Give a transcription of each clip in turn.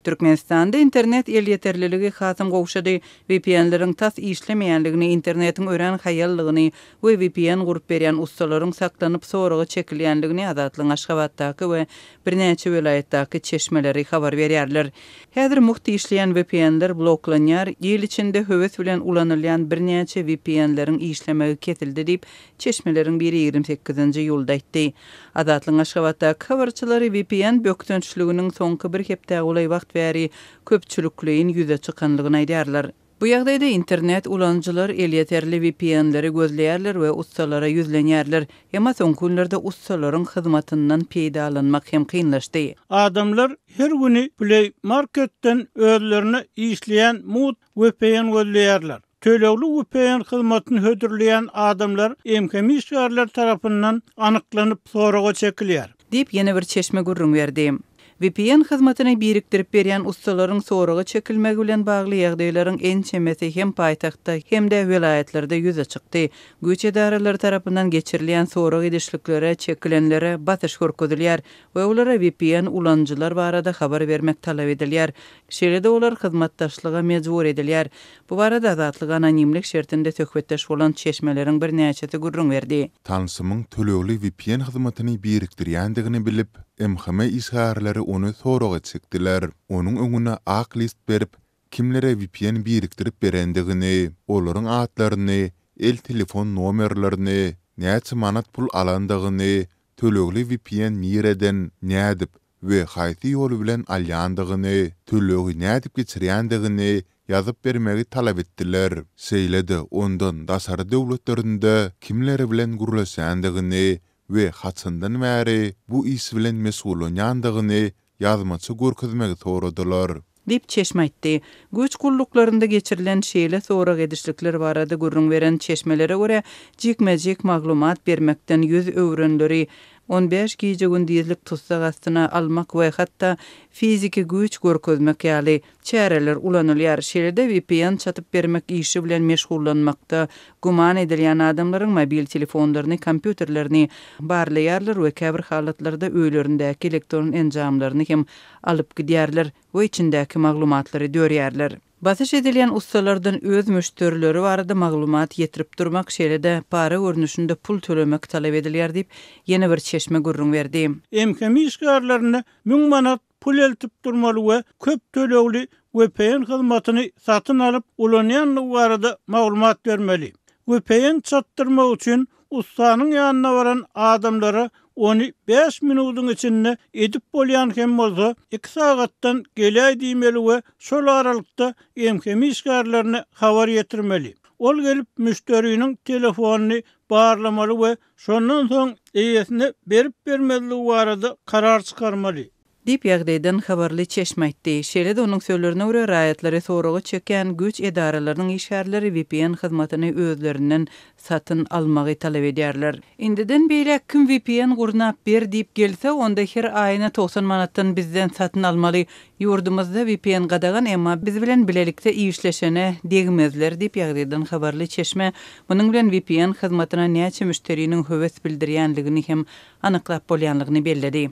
Türkmenistanda internet elýeterliligi hasam gowşady. VPN-leriň tas işlemeýänligini, internetiň örän haýallygyny we vpn gurup berýän ussalaryň saklanyp soraga çekilýänligini Azatlygyň Aşgabatdaky we birnäçe welaýatdaky çeşmeleri habar berýärler. Häzir mugt işleýän VPN-ler bloklanýar, il içinde höwes bilen ulanylýan birnäçe VPN-leriň işlemegi kesildi diýip, çeşmeleriň biri 28-nji iýulda aýtdy. Azatlygyň Aşgabatdaky habarçylary vpn bökdençliginiň soňky bir hepdä golaý wagt bäri köpçülikleýin ýüze çykanlygyny aýdýarlar. Bu ýagdaýda internet ulanyjylar elýeterli VPN-leri gözleýärler we ussalara ýüzlenýärler. Emma soňky günlerde ussalaryň hyzmatyndan peýdalanmak hem kynlaşdy. Adamlar her güni Play Marketden özlerine işleýän mugt vpn gözleýärler. Tölegli vpn hyzmatyny hödürleýän adamlar MHM işgärleri tarapyndan anyklanyp soraga çekilýär. Diýip, ýene bir çeşme gürrüň berdi. Vpn hyzmatyny birikdirip berýän ussalaryň soraga çekilmegi bilen bagly ýagdaýlaryň ençemesi hem paýtagtda, hem-de welaýatlarda ýüze çykdy. Güýç edaralary tarapyndan geçirilýän sorag edişliklere çekilenlere basyş görkezilýär we olara vpn ulanyjylar barada habar bermek talap edilýär. Şeýle-de olar hyzmatdaşlyga mejbur edilýär. Bu barada Azatlyga anonimlik şertinde söhbetdeş bolan çeşmeleriň birnäçesi gürrüň berdi. Tanşymyň tölegli vpn hyzmatyny birikdirýändigini bilip, MHM işgärleri ony soraga çekdiler. Onuň öňüne ak list berip, kimlere vpn birikdirip berendigini, olaryň atlaryny, el telefon nomerlerini, näçe manat pul alandygyny, tölegli vpn nireden, nädip we haýsy ýol bilen alýandygyny, tölegi nädip geçirýändigini ýazyp bermegi talap etdiler. Şeýle-de ondan daşary döwletlerinde kimler bilen gürleşýändigini we haçandan bäri bu iş bilen meşgullanýandygyny ýazmaça görkezmegi soradylar. Diýip, çeşme aýtdy. Güýç gulluklarynda geçirilen şeýle sorag edişlikler barada gürrüň beren çeşmelere görä, jikme-jik maglumat bermekden ýüz öwrenleri on bäş gije-gündizlik tussag astyna almak we hatda fiziki güýç görkezmek ýaly çäreler ulanylýar. Şeýle-de vpn çatyp bermek işi bilen meşgullanmakda güman edilýän adamlaryň mobil telefonlaryny, kompýuterlerini barlaýarlar we käbir halatlarda öýlerindäki elektron enjamlaryny hem alyp gidýärler we içindäki maglumatlary dörýärler. Basyş edilýän ussalardan öz müşderileri barada maglumat ýetirip durmak, şeýle-de para görnüşinde pul tölemek talap edilýär diýip, ýene bir çeşme gürrüň berdi. MHM işgärlerine müň manat pul eltip durmaly we köp tölegli vpn hyzmatyny satyn alyp ulanýandygy barada maglumat bermeli. Vpn çatdyrmak üçin Ussanyň ýanyna baran adamlara ony bäş minudyň içinde edip bolýan hem bolsa, iki sagatdan geläý diýmeli we şol aralykda MHM işgärlerine habar ýetirmeli. Ol gelip müşderiniň telefonyny barlamaly we şondan soň eýesine berip-bermezligi barada karar çykarmaly. Diýip, ýagdaýdan habarly çeşme aýtdy. Şeýle-de onuň sözlerine görä, raýatlary soraga çekýän güýç edaralarynyň işgärleri vpn hyzmatyny özlerinden satyn almagy talap edýärler. Indiden beýläk kim vpn gurnap ber diýip gelse, onda her aýyna 90 manatdan bizden satyn almaly. Ýurdumyzda vpn gadagan, emma biz bilen bilelikde işleşene degmezler diýip, ýagdaýdan habarly çeşme munuň bilen vpn hyzmatyna näçe müşderiniň höwes bildirýänligini hem anyklap bolýanlygyny belledi.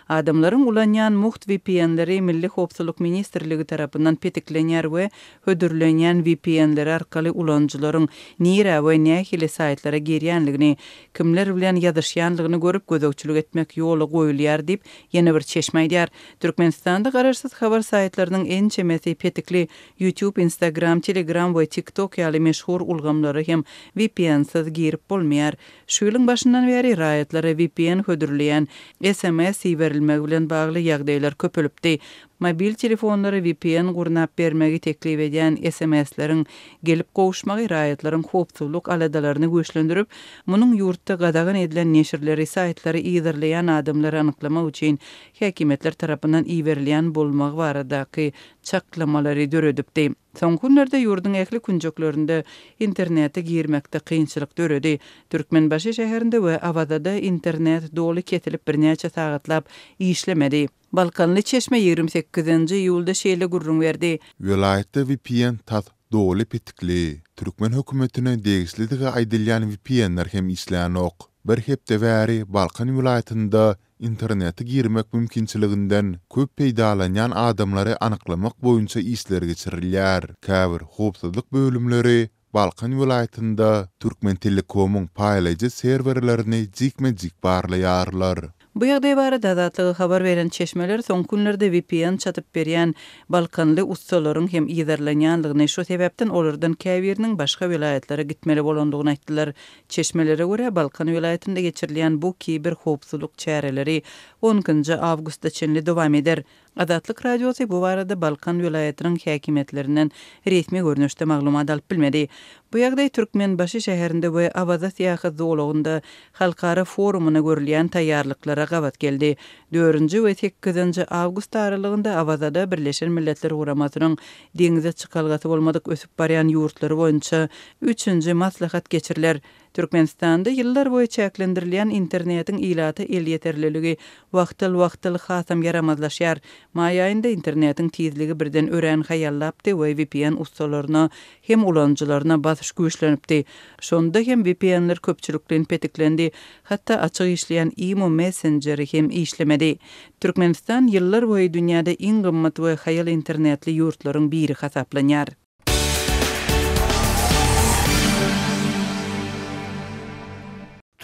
Adamlaryň ulanýan mugt VPN-leri Milli howpsuzlyk ministrligi tarapyndan petiklenýär we hödürlenýän VPN-leri arkaly ulanyjylaryň nirä we nähili saýtlara girýänligini, kimler bilen ýazyşýanlygyny görüp gözegçilik etmek ýola goýulýar diýip, ýene bir çeşme aýdýar. Türkmenistanda garaşsyz habar saýtlarynyň ençemesi petikli YouTube, Instagram, Telegram we TikTok ýaly meşhur ulgamlara hem VPN-siz girip bolmaýar. Şu ýylyň başyndan bäri raýatlara vpn hödürleýän sms iberilmegi bilen bagly ýagdaýlar köpelipdi. Mobil telefonlara vpn gurnap bermegi teklip edýän sms-leriň gelip gowuşmagy raýatlaryň howpsuzlyk aladalaryny güýçlendirip, munuň ýurtda gadagan edilen neşirleri, saýtlary yzarlaýan adamlary anyklamak üçin häkimiýetler tarapyndan iberilýän bolmagy baradaky çaklamalary döredipdi. Soňky günlerde ýurduň ähli künjeklerinde internete girmekde kynçylyk döredi. Türkmenbaşy şäherinde we Awazada internet doly kesilip birnäçe sagatlap işlemedi. Balkanly çeşme 28-nji iýulda şeýle gürrüň berdi. Welaýatda vpn tas doly petikli. Türkmen hökümetine degişlidigi aýdylýan vpn-ler hem işlänok. Bir hepde bäri Balkan welaýatynda. internete girmek mümkinçiliginden köp peýdalanýan adamlary anyklamak boýunça işler geçirilýär. Käbir howpsuzlyk bölümleri Balkan welaýatynda Türkmentelekomyň paýlaýjy serwerlerini jikme-jik barlaýarlar. Bu ýagdaý barada Azatlyga habar beren çeşmeler soňky günlerde vpn çatyp berýän balkanly ussalaryň hem yzarlanýandygyny, şu sebäpden olardan käbiriniň başga welaýatlara gitmeli bolandygyny aýtdylar. Çeşmelere görä, Balkan welaýatynda geçirilýän bu kiber howpsuzlyk çäreleri on ikinji awgusta çenli dowam eder. Azatlyk Radiosy bu barada Balkan welaýatynyň häkimiýetlerinden resmi görnüşde maglumat alyp bilmedi. Bu ýagdaý Türkmenbaşy şäherinde we Awaza syýahat zolagynda halkara forumyna görülýän taýýarlyklara gabat geldi. Dördünji we sekizinji awgust aralygynda Awazada Birleşen Milletler Guramasynyň deňze çykalgasy bolmadyk ösüp barýan ýurtlary boýunça üçünji maslahat geçiriler. Türkmenistanda ýyllar boýy çäklendirilýän internetiň ilata elýeterliligi wagtal-wagtal hasam ýaramazlaşýar. Maý aýynda internetiň tizligi birden örän haýallapdy we vpn ussalaryna hem ulanyjylaryna basyş güýçlenipdi. Şonda hem vpn-ler köpçülikleýin petiklendi, hatda açyk işleýän imo messenjeri hem işlemedi. Türkmenistan ýyllar boýy dünýäde iň gymmat we haýal internetli ýurtlaryň biri hasaplanýar.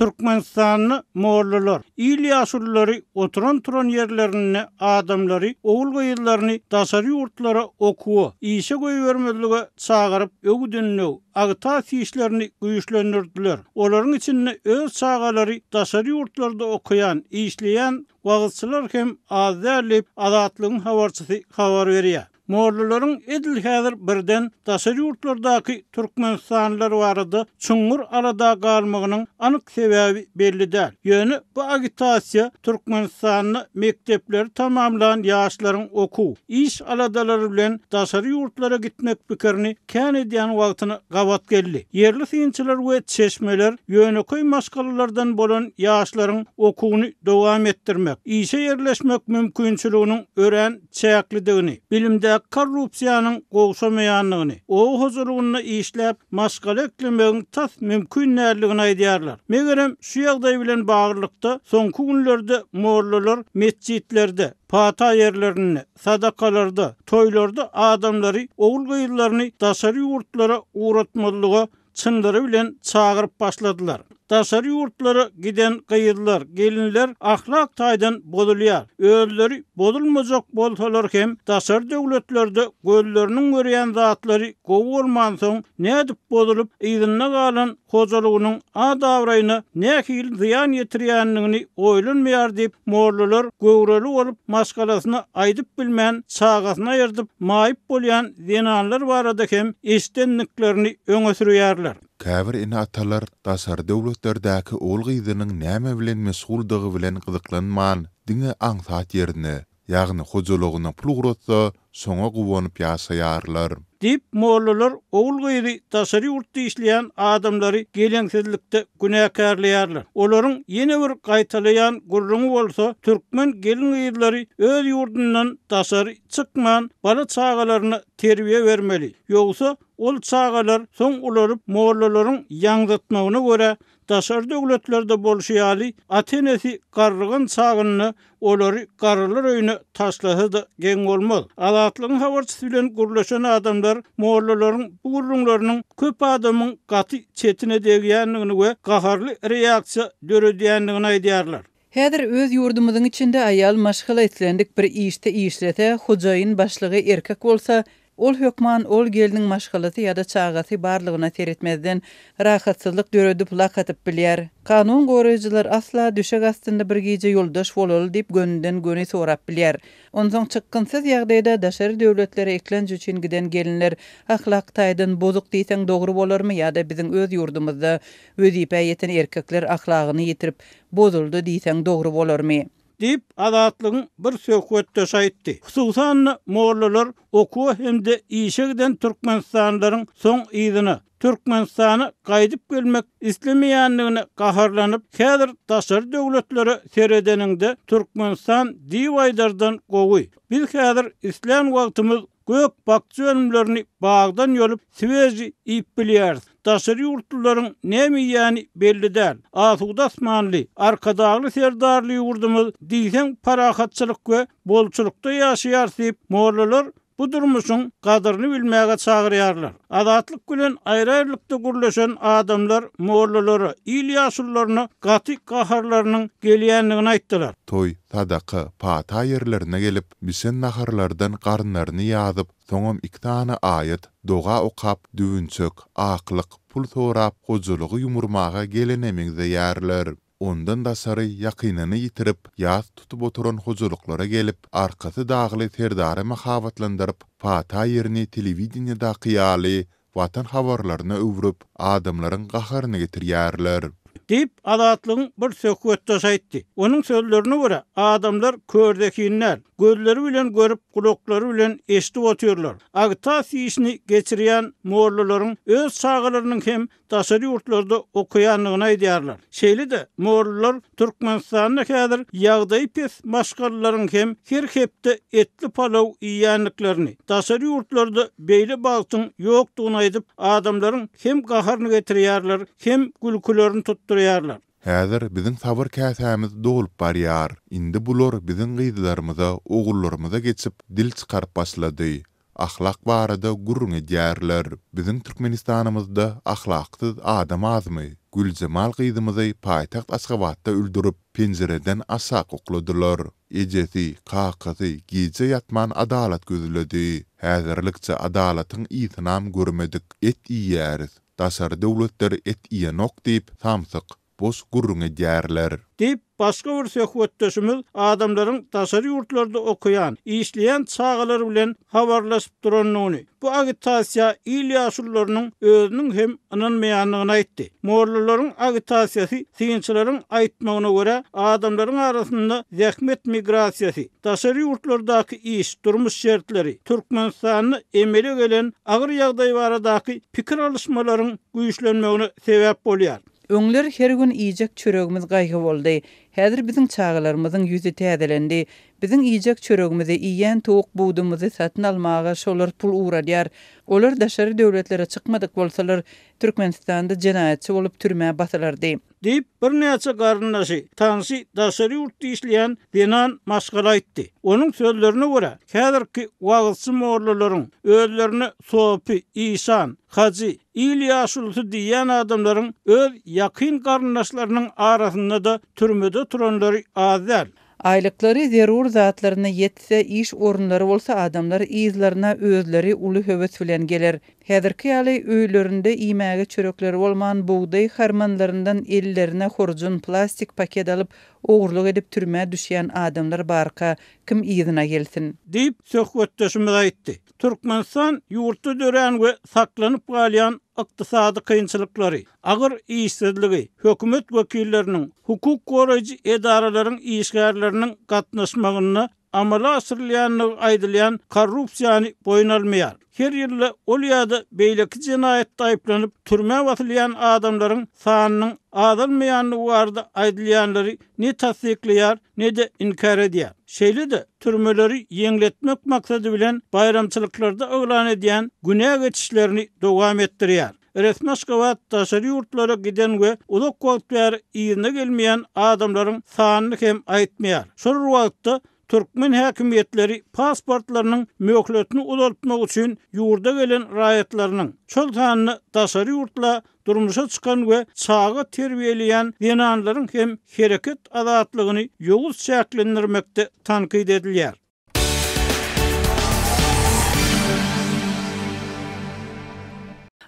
Türkmenistanda mollalar, il ýaşululary oturan-turan ýerlerinde adamlary, ogul-gyzlaryny daşary ýurtlara okuwa, işe goýbermezlige çagyryp, öwüt-ündew, agitasiýa işlerini güýçlendirdiler. Olaryň içinde öz çagalary daşary ýurtlarda okaýan, işleýän wagyzçylar hem az däl diýip, Azatlygyň habarçysy habar berýär. Mollalaryň edil häzir birden daşary ýurtlardaky türkmenistanlylar barada çuňňur alada galmagynyň anyk sebäbi belli däl. Ýöne bu agitasiýa Türkmenistanda mekdepleri tamamlan ýaşlaryň okuw, iş aladalary bilen daşary ýurtlara gitmek pikirini kän edýän wagtyna gabat geldi. Ýerli synçylar we çeşmeler ýönekeý maşgalalardan bolan ýaşlaryň okuwyny dowam etdirmek, işe ýerleşmek mümkinçiliginiň örän çäklidigini, bilimdäki korrupsiýanyň gowşamaýandygyny, oba hojalygynda işläp, maşgala eklemegiň tas mümkin däldigini aýdýarlar. Megerem, şu ýagdaý bilen baglylykda, soňky günlerde mollalar metjitlerde, pata ýerlerinde, sadakalarda, toýlarda adamlary ogul-gyzlaryny daşary ýurtlara ugratmazlyga çynlary bilen çagyryp başladylar. Daşary ýurtlara giden gyzlar, gelinler ahlak taýdan bozulýar. Özleri bozulmajak bolsalar hem daşary döwletlerde gözleriniň görýän zatlary gowy bolmansoň nädip bozulyp, yzynda galan hojalygynyň at-abraýyna nähili zyýan ýetirýändigini oýlanmaýar diýip, mollalar göwreli bolup maşgalasyna aýdyp bilmän çagasyny aýyrdyp maýyp bolýan zenanlar barada hem eşidendiklerini öňe sürýärler. Käbir ene-atalar daşary döwletlerdäki ogul-gyzynyň näme bilen meşguldygy bilen gyzyklanman, diňe aňsat ýerine, ýagny hojalygyna pul ugratsa, şoňa guwanyp ýaşaýarlar. Diýip, mollalar ogul-gyzy daşary ýurtda işleýän adamlary geleňsizlikde günäkärleýärler. Olaryň ýene bir gaýtalaýan gürrüňi bolsa, türkmen gelin-gyzlary öz ýurdundan daşary çykman, bala-çagalaryna terbiýe bermeli. Ýogsa, ol çagalar soň ulalyp, mollalaryň ýaňzytmagyna görä, daşary döwletlerde bolşy ýaly, ata-enesi garrygan çagynda olary garrylar öýüne taşlasa-da geň bolmaz. Azatlygyň habarçysy bilen gürleşen adamlar mollalaryň bu gürrüňleriniň köp adamyň gaty çetine degýändigini we gaharly reaksiýa döredýändigini aýdýarlar. Häzir öz ýurdumyzyň içinde aýal maşgala islendik bir işde işlese, hojaýyn başlygy erkek bolsa, ol hökman ol gelniň maşgalasy ýa-da çagasy barlygyna seretmezden rahatsyzlyk döredip lak atyp bilýär. Kanun goraýjylar asla düşek astynda bir gije ýoldaş bolaly diýip gönüden göni sorap bilýär. Onsoň çykgynsyz ýagdaýda daşary döwletlere eklenç üçin giden gelinler ahlak taýdan bozuk diýseň dogry bolarmy ýa-da biziň öz ýurdumyzda wezipä ýeten erkekler ahlagyny ýitirip Bozuldy diýseň dogry bolarmy? Diýip, Azatlygyň bir söhbetdeşi aýtdy. Hususan-da, mollalar okuwa hem-de işe giden türkmenistanlylaryň soň yzyna, Türkmenistana gaýdyp gelmek islemeýändigine gaharlanyp, häzir daşary döwletlere seredeniňde Türkmenistan diýip aýdardan gowy. Biz häzir islän wagtymyz Gök-bakja önümlerini bagdan ýolup, sweži iýip bilýäris. Daşary ýurtlularyň näme iýýäni belli däl. Asuda asmanly, Arkadagly Serdarly ýurdumyz diýseň parahatçylyk we bolçulykda ýaşaýarys diýip, mollalar bu durmuşyň gadyryny bilmäge çagyrýarlar. Azatlyk bilen aýry-aýrylykda gürleşen adamlar mollalara, il ýaşulularyna gaty gaharlarynyň gelýändigini aýtdylar. Toý, sadaka, pata ýerlerine gelip, bişen naharlardan garynlaryny ýazyp, soňam iki sany aýat, doga okap, düwünçek, aklyk, pul sorap, hojalygy ýumurmaga gelene meňzeýärler. Ondan daşary ýakynyny ýitirip, ýas tutup oturan hojalyklara gelip, arkasy dagly Serdary mahabatlandyryp, pata ýerini telewideniýedaky ýaly Watan habarlaryna öwrüp, adamlaryň gaharyny getirýärler. Diýip, Azatlygyň bir söhbetdeşi aýtdy. Onuň sözlerine görä, adamlar körzehin däl, gözleri bilen görüp, gulaklary bilen eşidip otyrlar. Agitasiýa işini geçirýän mollalaryň öz çagalarynyň hem daşary ýurtlarda okaýandygyny aýdýarlar. Şeýle-de, mollalar Türkmenistanda häzir ýagdaýy pes maşgalalaryň hem her hepde etli palaw iýýändiklerini, daşary ýurtlarda beýle bagtyň ýokdugyny aýdyp, adamlaryň hem gaharyny getirýärler, hem gülkülerini tutdurýarlar. Häzir biziň sabyr käsämiz dolup barýar. Indi bular biziň gyzlarymyza, ogullarymyza geçip, dil çykaryp başlady. Ahlak barada gürrüň edýärler. Biziň Türkmenistanymyzda ahlaksyz adam azmy? Güljemal gyzymyzy paýtagt Aşgabatda öldürip, penjireden aşak okladylar. Ejesi, kakasy gije ýatman adalat gözledi. Häzirlikçe adalatyň ysynam görmedik. Et iýýäris. Daşary döwletler et iýenok diýip, samsyk. Boş gürrüň edýärler. Diýip, başga bir söhbetdeşimiz adamlaryň daşary ýurtlarda okaýan, işleýän çagalary bilen habarlaşyp durandygyny, bu agitasiýa il ýaşulularynyň özüniň hem ynanmaýandygyny aýtdy. Mollalaryň agitasiýasy, synçylaryň aýtmagyna görä, adamlaryň arasynda zähmet migrasiýasy, daşary ýurtlardaky iş, durmuş şertleri, Türkmenistanda emele gelen agyr ýagdaý baradaky pikir alyşmalaryň güýçlenmegine sebäp bolýar. Öňler her gün iýjek çöregimiz gaýgy boldy. Häzir biziň çagalarymyzyň ýüzi täzelendi. Biziň iýjek çöregimizi, iýýän towuk budumyzy satyn almaga şolar pul ugradýar. Olar daşary döwletlere çykmadyk bolsalar, Türkmenistanda jenaýatçy bolup türmä basylardy. Diýip, birnäçe garyndaşy, tanşy daşary ýurtda işleýän zenan maşgala aýtdy. Onuň sözlerine görä, häzirki wagyzçy mollalaryň özlerine sopy, işan, hajy, Il ýaşulusy diýýän adamlaryň öz ýakyn garyndaşlarynyň arasynda-da türmede oturanlary az däl. Aýlyklary zerur zatlaryna ýetse, iş orunlary bolsa adamlar yzlaryna özleri uly höwes bilen geler. Häzirki ýaly öýlerinde iýmäge çörekleri bolman bugdaý harmanlaryndan ellerine horjun, plastik paket alyp ogurlyk edip türmä düşýän adamlar barka kim yzyna gelsin. Diýip, söhbetdeşimiz aýtdy. Türkmenistan ýurtda dörän we saklanyp galýan ykdysady kynçylyklary, agyr işsizligi, hökümet wekilleriniň, hukuk goraýjy edaralaryň işgärleriniň gatnaşmagynda amala aşyrylýandygy aýdylýan korrupsiýany boýun almaýar. Her ýylda ol ýa-da beýleki jenaýatda aýyplanyp, türmä basylýan adamlaryň sanynyň azalmaýandygy barada aýdylýanlary ne tassyklaýar, ne-de inkär edýär. Şeýle-de, türmeleri ýeňletmek maksady bilen baýramçylyklarda yglan edýän günä geçişlerini dowam etdirýär. Resmi Aşgabat daşary ýurtlara giden we uzak wagt bäri yzyna gelmeýän adamlaryň sanyny hem aýtmaýar. Şol bir wagtda, türkmen häkimiýetleri pasportlarynyň möhletini uzaltmak üçin ýurda gelen raýatlarynyň, şol sanda daşary ýurtla durmuşa çykan we çaga terbiýeleýän zenanlaryň hem hereket azatlygyny ýowuz çäklendirmekde tankyt edilýär.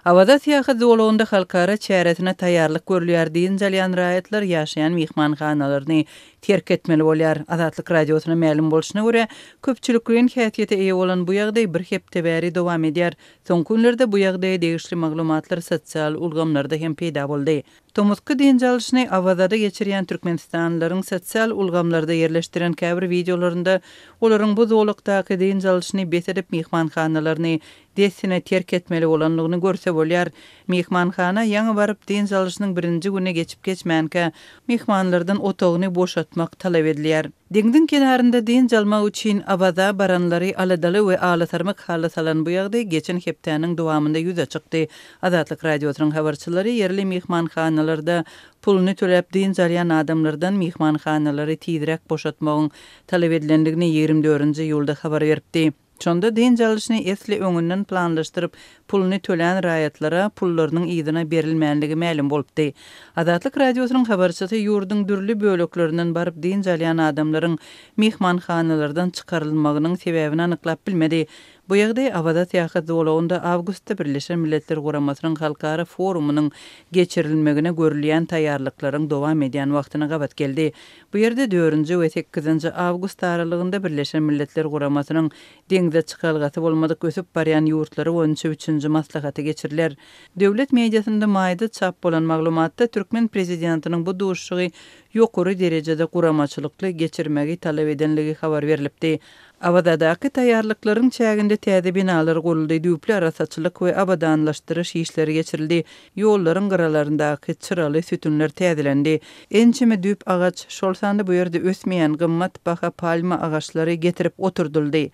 Awaza syýahat zolagynda halkara çäresine taýýarlyk görülýär, dynç alýan raýatlar ýaşaýan myhmanhanalaryny terk etmeli bolýar. Azatlyk Radiosyna mälim bolşuna görä, köpçülikleýin häsiýete eýe bolan bu ýagdaý bir hepde bäri dowam edýär. Soňky günlerde bu ýagdaýa degişli maglumatlar sosial ulgamlarda hem peýda boldy. Tomusky dynç alyşyny Awazada geçirýän türkmenistanlylaryň sosial ulgamlarda ýerleşdiren käbir wideolarynda olaryň bu zolakdaky dynç alyşyny bes edip myhmanhanalaryny dessine terk etmeli bolandygyny görse bolýar. Myhmanhana ýaňy baryp, dynç alyşynyň birinji güni geçip-geçmänkä, myhmanlardan otagyny boşatmak talap edilýär. Deňziň kenarynda dynç almak üçin Awaza baranlary aladaly we alasarmyk hala salan bu ýagdaý geçen hepdäniň dowamynda ýüze çykdy. Azatlyk Radiosynyň habarçylary ýerli myhmanhanalarda puluny töläp dynç alýan adamlardan myhmanhanalary tizräk boşatmagyň talap edilendigini 24-nji iýulda habar beripdi. Şonda dynç alyşyny esli öňünden planlaşdyryp, puluny tölän raýatlara pullarynyň yzyna berilmänligi mälim bolupdy. Azatlyk Radiosynyň habarçysy ýurduň dürli böleklerinden baryp dynç alýan adamlaryň myhmanhanalardan çykarylmagynyň sebäbini anyklap bilmedi. Bu ýagdaý Awaza syýahat zolagynda awgustda Birleşen Milletler Guramasynyň halkara forumynyň geçirilmegine görülýän taýýarlyklaryň dowam edýän wagtyna gabat geldi. Bu ýerde dördünji we sekizinji awgust aralygynda Birleşen Milletler Guramasynyň deňze çykalgasy bolmadyk ösüp barýan ýurtlary boýunça üçünji maslahaty geçiriler. Döwlet mediasynda maýda çap bolan maglumatda türkmen prezidentiniň bu duşuşygy ýokary derejede guramaçylykly geçirmegi talap edenligi habar berlipdi. Awazadaky taýýarlyklaryň çäginde täze binalar guruldy, düýpli arassaçylyk we abadanlaşdyryş işleri geçirildi, ýollaryň gyralaryndaky çyraly sütünler täzelendi. Ençeme düýp agaç, şol sanda bu ýerde ösmeýän gymmat baha palma agaçlary getirip oturdyldy.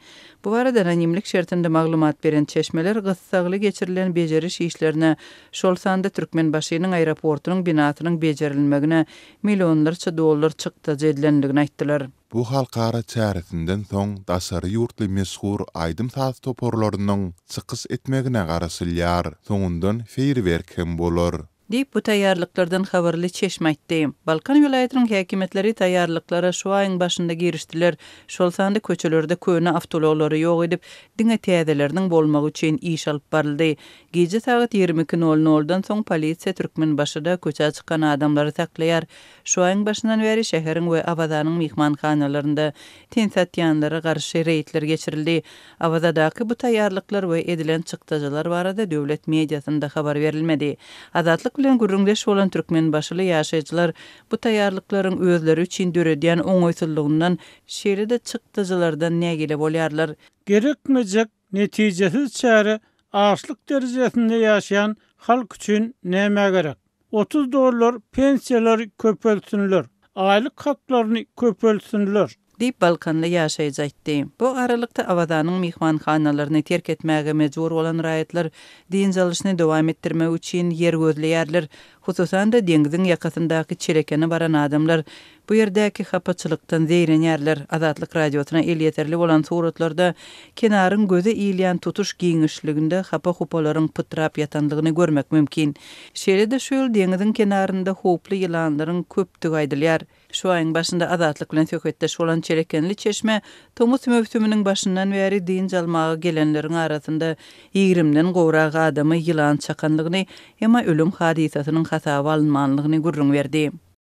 Bu barada anonimlik şertinde maglumat beren çeşmeler gyssagly geçirilen bejeriş işlerine, şol sanda Türkmenbaşynyň aeroportunyň binasynyň bejerilmegine millionlarça dollar çykdajy edilendigini aýtdylar. Bu halkara çäresinden soň daşary ýurtly meşhur aýdym-saz toparlarynyň çykyş etmegine garaşylýar. Soňundan feýerwerk hem bolar. Diýip, bu taýýarlyklardan habarly çeşme aýtdy. Balkan welaýatynyň häkimiýetleri taýýarlyklara şu aýyň başynda girişdiler, şol sanda köçelerde köne awtoulaglary ýok edip, diňe täzeleriniň bolmagy üçin iş alyp baryldy. Gije sagat 22 nol noldan soň polisiýa Türkmenbaşyda köçä çykan adamlary saklaýar. Şu aýyň başyndan bäri şäheriň we Awazanyň myhmanhanalarynda ten satýanlara garşy reýdler geçirildi. Awazadaky bu taýýarlyklar we edilen çykdajylar barada döwlet mediasynda habar berilmedi. Azatlyk bilen gürrüňdeş bolan türkmenbaşyly ýaşaýjylar bu taýýarlyklaryň özleri üçin döredýän oňaýsyzlygyndan, şeýle-de çykdajylardan nägile bolýarlar. Gerekmejek netijesiz çäre açlyk derejesinde ýaşaýan halk üçin nämä gerek? 30 dollar pensiýalary köpeltsinler, aýlyk haklaryny köpeltsinler. Diýip, balkanly ýaşaýjy aýtdy. Bu aralykda, Awazanyň myhmanhanalaryny terk etmäge mejbur bolan raýatlar dynç alyşyny dowam etdirmek üçin ýer gözleýärler. Hususan-da, deňziň ýakasyndaky Çelekene baran adamlar bu ýerdäki hapaçylykdan zeýrenýärler. Azatlyk Radiosyna elýeterli bolan suratlarda kenaryň göze ilýän tutuş giňişliginde hapa-hupalaryň pytrap ýatandygyny görmek mümkin. Şeýle-de şu ýyl deňiziň kenarynda howply ýylanlaryň köpdügi aýdylýar. Şu aýyň başynda Azatlyk bilen söhbetdeş bolan çelekenli çeşme tomus möwsüminiň başyndan bäri dynç almaga gelenleriň arasynda ýigrimden gowrak adamy ýylan çakandygyny, emma ölüm hadysasynyň hasaba alynmanlygyny gürrüň berdi.